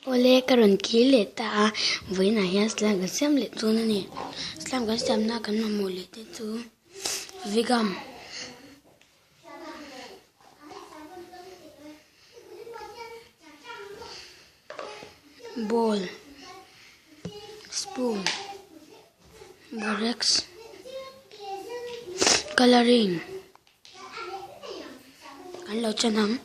Awle ka rawn kir leh ta a, vawiinah hian slime kan siam leh dawn a ni. Slime kan siamna kan mamawh leh te chu Vigam. Bowl, spoon, borax, colouring an lo chan ang.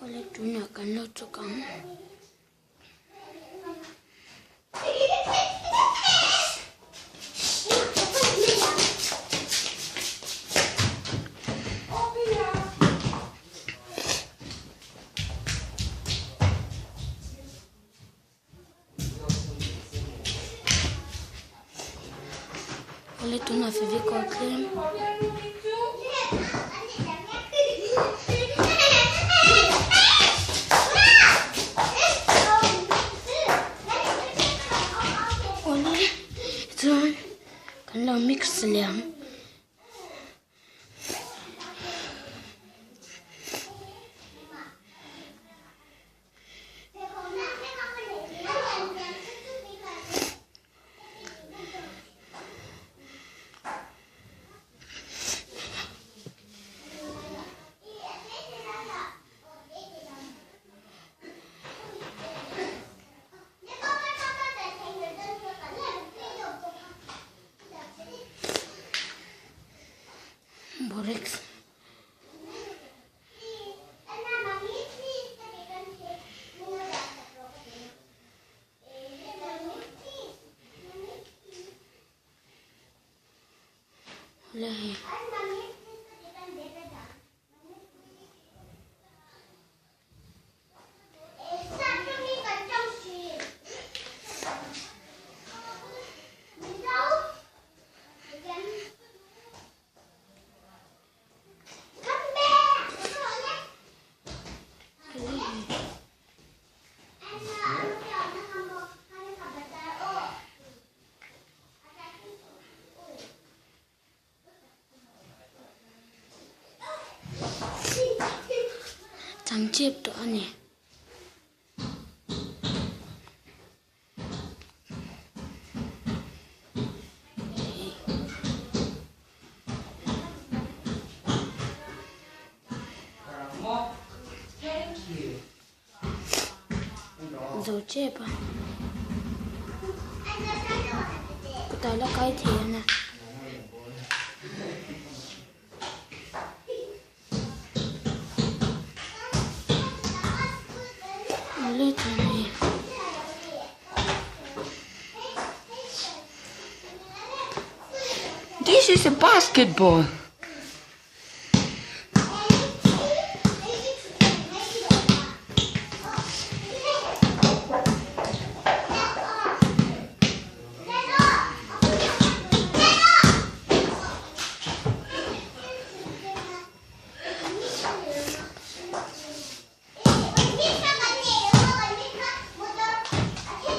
Awle tunah kan lo chawk ang. Awle tunah fevicol tlem. Awle chuan kan lo mix leh ang. Borax. Awle hei. Chang chep tawh a ni. Zo chep a kutah la kai thei a na. This is a basketball.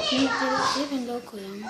Hei thil kan lo khawih ang.